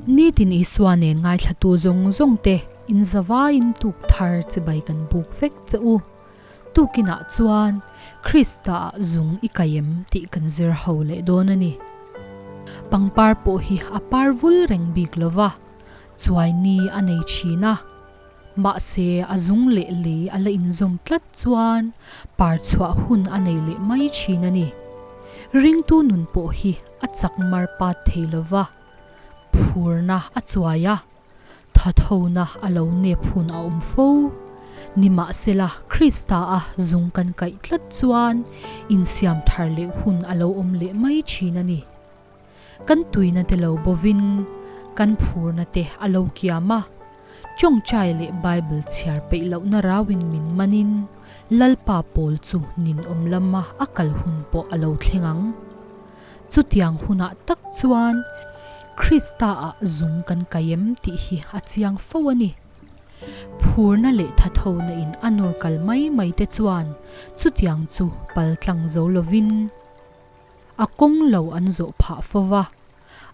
Nitin Isua nen ngaithlatu zawng zawng te in zavaiin tuk thar chibai kan buk vek che u. Tukinah chuan Krista-ah zung i kai em tih kan zir ho leh dawn a ni. Pangpar pawh hi a par vul reng bik lo va, chuai ni a nei thin a. Mahse a zung leh lei a la inzawm tlat chuan par chhuah hun a nei leh mai thin a ni. Ringtu nun pawh hi a chak mar pat thei lo va, phurna a chuai a. Thathona a lo nep hun a awm fo. Nimahsela, Krista-a zung kan kaih tlat chuan insiam thar leh hun a lo awm leh mai thin a ni. Kan tuina te lo bovin kan phurna te a lo kiam a, tawngtai leh Bible chhiar peih lohna rauin min manin Lalpa pawl chu ninawm lama a kal hun pawh a lo thleng ang. Chutiang hunah tak chuan Krista-ah zung kan kai em tih hi a chiang fo a ni. Phurna leh thathona in a nawr kal mai mai te chuan chutiang chu pal tlang zo lovin a kawng lo an zawh phah fo va,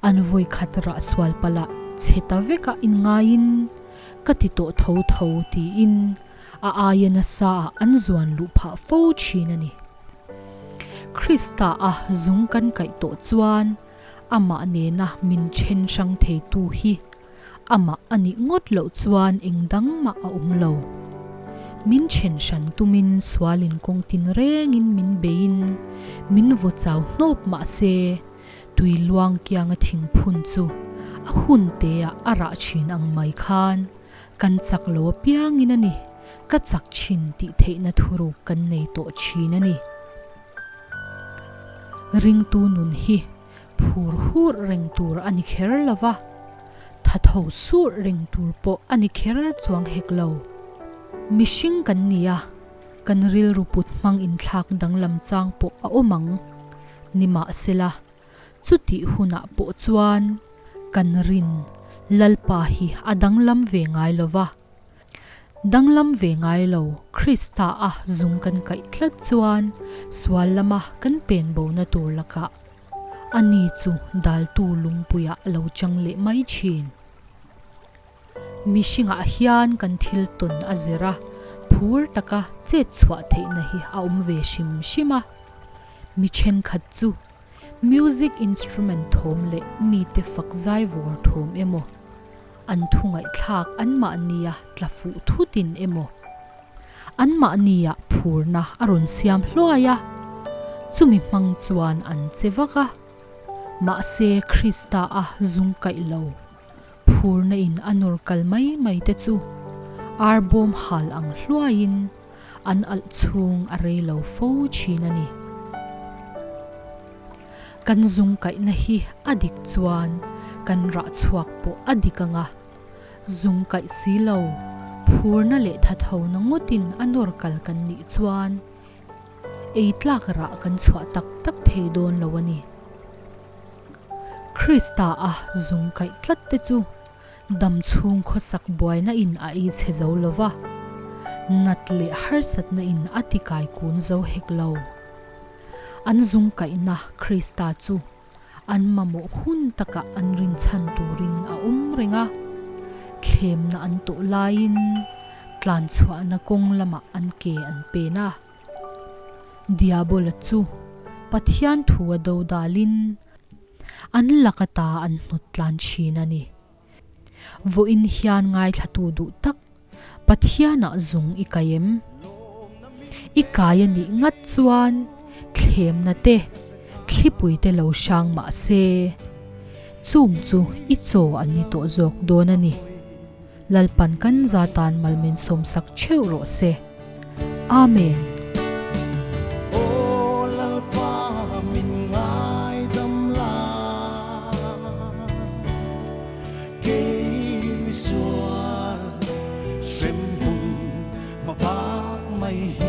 an vawi khat rah sual palh ah chhe ta vekah inngaiin ka ti tawh tho tho tiin a aia nasa ah an zuan luh phah fo thin a ni. Krista a zung kan kaih tawh chuan amah nena min then hrang theitu hi amah a nih ngawt loh chuan eng dang mah a awm lo. Min then hran tumin sualin kawng tin rengin min beiin min vaw chau hnawp mah se tui luang kianga thingphun chu a hun teah a rah thin ang mai khan Kan chak lo apiangin a ni, ka chak thin tih theihna thuruk kan nei tawh thin a ni. Ringtu nun hi phur hur reng tur a ni kher lo va, thatho sur reng tur pawh a ni kher chuang hek lo. Mihring kan ni a, kan rilru put hmang inthlak danglam chang pawh a awm ang. Nimahsela, Chutih hunah pawh chuan kan rin Lalpa hi a danglam ve ngai lo va. Danglam ve ngai lo Krista a zung kan kaih tlat chuan sual lama kan pen bona tur lakah ani chu daltu lungpuiah a lo chang leh mai thin. Mihringah hian kan thil tawn a zir a, phur taka chet chhuah theihna hi a awm ve hrim hrim a. Mi thenkhat chu music instrument thawm leh mite fak zai vawr thawm emaw, an thu ngaihthlak anmahnia tla fuh thutin emaw, anmahnia phurna a rawn siam hluai a, chumi hmang chuan an che vak a. Mahse Krista a zung kaih lo. Phurna in a nawr kal mai mai te chu arbawm hal ang hluaiin an alh chhung a rei lo fo thin a ni. Kan zung kaihna hi a dik chuan kan rah chhuak pawh a dik ang a, zung kaih si lo phurna leh thathona ngawtin a nawr kal kan nih chuan ei tlak rah kan chhuah tak tak thei dawn lo a ni. Krista a zung kaih tlat te chu dam chhung khawsak buaina in a ei chhe zo lo va, nat leh harsatna in a ti kai kun zo hek lo. An zung kaihna Krista chu an mamawh hun takah an rinchhan turin a awm reng a, thlemna an tawh laiin tlanchhuahna kawng lamah an ke an pen a. Diabola chu Pathian thu a do dalin an laka ta an hnawt tlan thin a ni. Vawiin hian ngaithlatu duh tak Pathianah zung i kai em? I kai a nih ngat chuan thlemna te, thlipui te lo hrang mah se, chung chu i chaw an ni tawh zawk dawn a ni. Lalpan kan za tan malmin sawmsak theuh rawh se. Amen. Aw Lalpa min ngaidam la, kei misual hremhmun hma bak mai hi.